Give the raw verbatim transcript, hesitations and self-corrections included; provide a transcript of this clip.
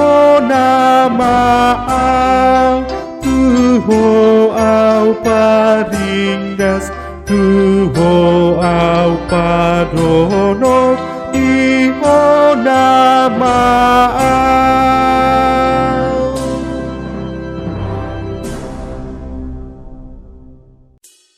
Hona ma au, tu Ho au paringgas, tu Ho au padohot, di Hona ma